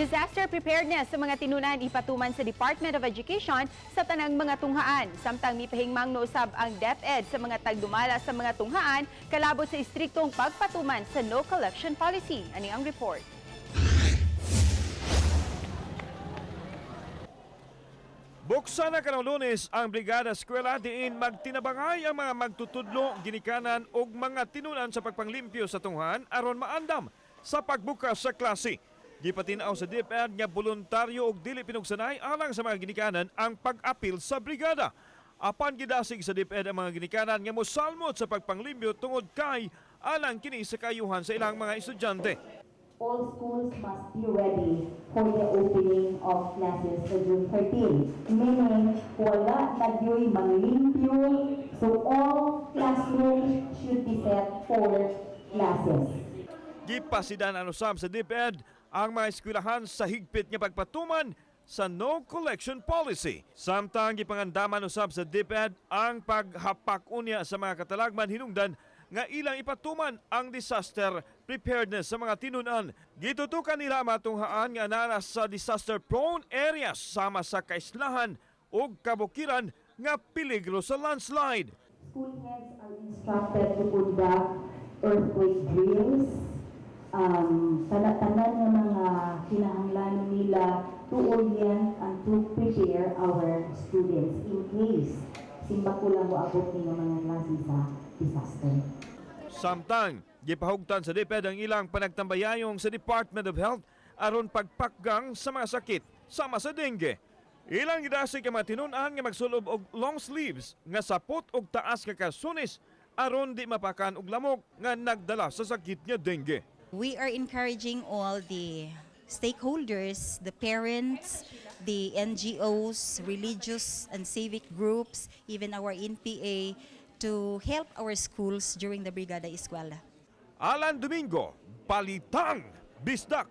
Disaster preparedness sa mga tinunan ipatuman sa Department of Education sa tanang mga tunghaan. Samtang mipahingmang usab ang DepEd sa mga tagdumala sa mga tunghaan kalabot sa istriktong pagpatuman sa no collection policy. Ani ang report. Buksan na karong Lunes ang Brigada Eskwela diin magtinabangay ang mga magtutudlo, ginikanan ug mga tinunan sa pagpanglimpyo sa tunghaan aron maandam sa pagbukas sa klase. Gipatin-aw sa DepEd nga voluntaryo ug dili pinugsanay alang sa mga ginikanan ang pag-apil sa brigada. Apan gidasig sa DepEd ang mga ginikanan nga mosalmot sa pagpanglimpyo tungod kay alang kini sa kaayuhan sa ilang mga estudyante. All schools must be ready for the opening of classes sa June 13. Meaning, wala na gyoy manglimpyo, so all classrooms should be set for classes. Gipasidan usab sa DepEd ang mga eskwelahan sa higpit nga pagpatuman sa no collection policy. Samtang gipangandaman usab sa DepEd ang paghapak unya sa mga katalagman hinungdan nga ilang ipatuman ang disaster preparedness sa mga tinunan. Gitutukan nila matunghaan nga naa sa disaster prone areas sama sa kaislahan ug kabukiran nga peligro sa landslide. School heads are instructed to conduct earthquake drills, tanan nga mga kinahanglanon nila to orient and to prepare our students in case simbako lang moabot ni nga mga klase sa disaster. Samtang, gipahugtan sa DepEd ang ilang panagtambayayong sa Department of Health aron pagpakgang sa mga sakit sama sa dengue. Ilang gidasig ang mga tinunan nga magsulob og long sleeves nga sapot og taas nga kalsones aron di mapakan og lamok nga nagdala sa sakit nga dengue. We are encouraging all the stakeholders, the parents, the NGOs, religious and civic groups, even our NPA, to help our schools during the Brigada Eskwela. Alan Domingo, Balitang Bisdak.